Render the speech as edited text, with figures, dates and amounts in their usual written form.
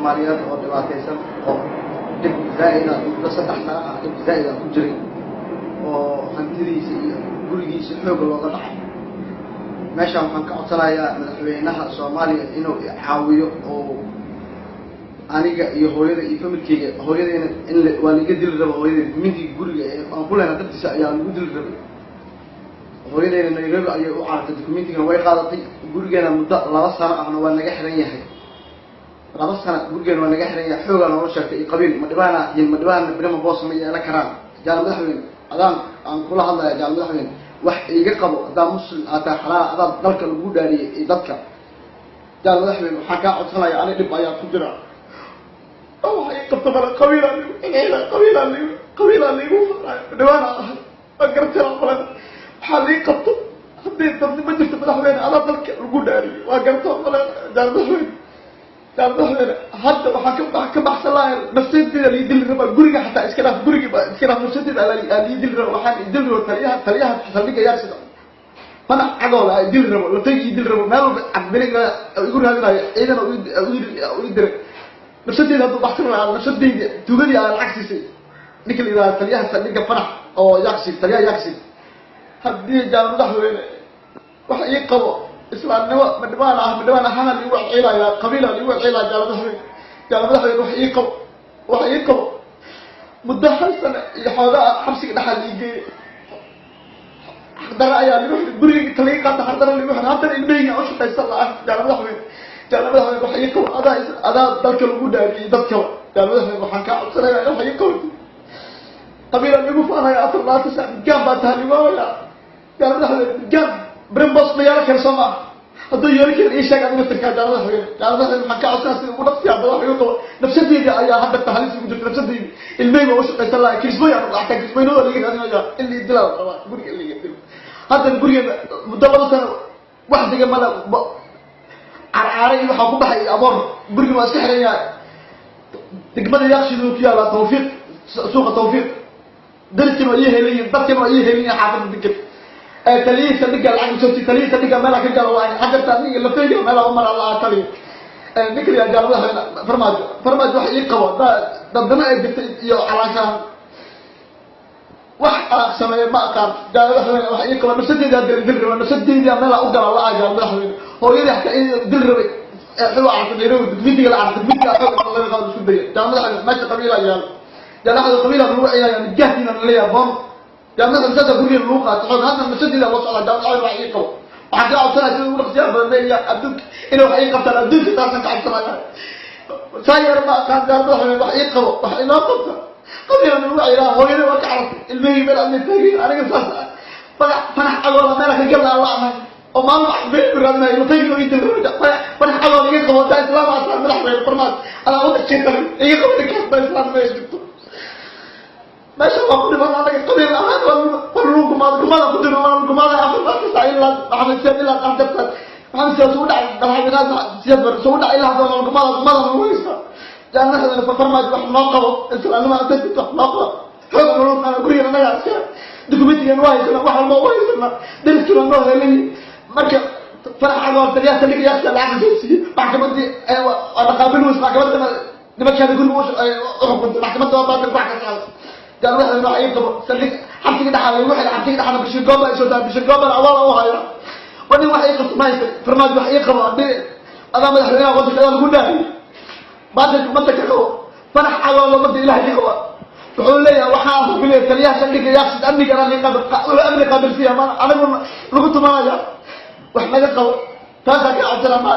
Soomaaliyeed oo dhibaataysan oo dhib zaa'ida muddo 3 sano ah dhib zaa'id ah ku jiray, oo hantidiisa iyo gurigiisa xooga looga dhacay. Meeshaan waxaan ka codsanayaa madaxweynaha Soomaaliya inuu caawiyo oo aniga iyo hooyada iyo familkeyga. Hooyadayna in waa laiga dili raba. Hooyadayna dumintii guriga aan ku lehna dartiisa ayaa lagu dili rabay. Hooyadayna Nairobi ayay u carartay, documentigana way qaadatay. Gurigeena muddo 2 sano ahna waa naga xiran yahay. 2 sano gurigeena waa naga xiran yahay. Xoogaa noola sheegtay iyo qabiil ma dhibaana iyo ma dhibaana birima boos ma yeelan karaan. Jaal madaxweyne, adaan aan kula hadlaya. Jaal madaxweyne, wax iiga qabo haddaa Muslim aad tahay, xalaal adaa dalka lagu dhaariyey iyo dadka. Jaal madaxweyne, waxaan kaa codsanaya, ani dhib ayaa ku jira. Waxa ii qabta male. Qabiilaa ligu celcela, qabiilaa ligu, qabiilaa ligu dhibaana ahay. Waa gartay male. Waxaa lii qabto haddii dadnimo jirto, madaxweyne, adaa dalka lagu dhaariyey, waa gartoo male. Jaal madaxweyne, jaal madaxweyne, hadda waxaan ka baxsan lahay nafsadeeda lii dili rabaa. Guriga xataa iska dhaaf, guriga iska dhaaf, nafsadeeda lii dili raba. Waxaan dili rabo taliyaha saldhigga Yaaksida, Fanax Cagoola aa dili rabo, lafayga ii dili rabo. Meel walba Cabdimalik igu raadinayo, ciidan ii diray. Nafsadeeda hadduu baxsan lahaa, nafsadeyda tuugadii aa lacag siisay ninka la yidhaha taliyaha saldhigga Fanax oo Yaqsid, taliyaha Yaqsid. Haddii jaal madaxweyne wax ii qabo, islaamnimo madhibaan ah, madhibaan ahaana liigu celceelayaa, qabiila liigu celceelaya. Jaal madaxweyne, jaal madaxweyne, wax ii qabo, wax ii qabo. Muddo hal sano iyo xoogaa xabsiga dhexaa lii geeyey. Xaqdara ayaa ligu xiray guriga taliga qaata, xaqdara ligu xiray. Haddana ilmahayga aan u shaqaysan lahaa. Jaal madaxweyne, jaal madaxweyne, wax ii qabo. Adaa dalka lagu dhaariyey dadkaba. Jaal madaxweyne, waxaan kaa codsanayaa wax ii qabatid. Qabiila ligu faanaya 24 saac. Midgaan baa tahay ligu hayaa. Jaal madaxweyne, midgaan brimbos ma yeelan kara, soo maaha? Hadduu yeelan karin, ii sheeg adiga tirkaa. Jaal madaxweyne, jaal madaxweyne, waxaan kaa codsanaa sida ugu dhaqsiyaa badan wax igu qabo. Nafsadeyda ayaa hadda halis ugu jirta, nafsadeyda. Ilmahayga waa u shaqaysan lahaa. Kirismooy aan xataa kirismooynada liga raadinaya. In lii dilaa la rabaa, guriga in liga dilo. Haddana guriga muddo 2 sano wax dega male. Carcaare iyo waxaa ku baxay aboor. Guriga waa iska xiran yahay. Degmada Yaaqshiid ku yaallaa, Tawfiiq, suuqa Tawfiiq. Dariskana waa ii helayiin, dadkana waa ii helayiin xaafadda degan. Taliyihii saldhigga lacag soo sii, taliyihii saldhigga meelaa ka galo waa hadarta aniga lafayga meelaa u maraa laa. Taliya ninka la jaal madaxweyne Farmaajo, Farmaajo, wax ii qabo. Dadnimo ay jirtay iyo calaashaan wax aan sameeye ma aqaan. Jaal madaxweyne, wax ii qabo. Nafsadeeda hadda dil raba, nafsadeeda meelaa u gala la-aa. Jaal madaxweyne, hooyadii xataa in dil rabay xuu cartay Nairobi, dugmitiga la cartay, dugmitiga xoog laga qaado isku daya. Jaal madaxweyne, meesha qabiila yaalo. Jaal madaxweyne, qabiila lagu ciyaaya, midgaahtiina laleeyahay boon. Jaal madaxweyne, sada guriga lagu qaato xoog, hadda nafsadeeda loo socdaa. Jaal madaxweyne, wax ii qabo. Waxaan kaa codsanaya sida ugu dhaqsiyaa badan iyo adduunka inay wax ii qabtaan. Adduunka taasaan ka codsanaya. Saa yar ma aqaan. Jaal madaxweyne, wax ii qabo, wax inoo qabta. Qabiila lagu ciyaara, hooyada waa ka carartay, ilmihii meel adna taagin. Aniga saas Fanax, Fanax Cagoola meela ka galla alla ahay oo maalin wax been ku raadinayo, lafayga ii dil. Fanax Cagoola iga qabo. Taa islaam asaa madaxweyne Farmaajo, adaa wadda jiray, iga qabo ninkaas. Baa islaam ma jirto. Meesha waa ku dhiman anaga qabiil ahaan. Waa lagu gumaado, gumaada ku jiro, waa gumaada 24 saac ilaa Maxamed Siyaad, ilaa axdarta Maxamed Siyaad soo dhacay, madaxweynaha Siyaad bar soo dhacay, ilaa hadda waa gumaada, gumaada nagu haysta. Jaal madaxweyne Farmaajo, wax noo qabo. Islaamnimo inta jirto, wax noo qabo. Xoog nolo qaada guriga anaga iska, dokumentigan waa haysana, wax walba waa haysana, dariskuna noo helay. Marka Farax Cagool taliyaha saldhigga Yaaqsha lacag soo siiyey. Maxkamadii waa dhaqaabil weys. Maxkamadda nimankaada guriga u xukuntay, maxkamadda waa baatil wax ka socda. Jaal madaxweyne, wax ii qabo. Saldhig xabsiga dhaxaa lagu xiray. Xabsiga dhaxana Bashir Gooba ay soo tahay. Bashir Goobana awaal u haya. Waa nin wax ii qabto ma haysan. Farmaajo, wax ii qabo. Haddii adaa madaxweynaha waddanka, adaa lagu dhaariyey, baatilka ummadda ka qabo. Fanax Cagool ummadda Ilahay ka qaba. Wuxuu leeyahay, waxaan hubilaya taliyaha saldhigga Yaaqsid amniga wuxuu amni qaabilsiya ma anigu lagu tumanaya. Wax naga qabo, taasaa ka codsana.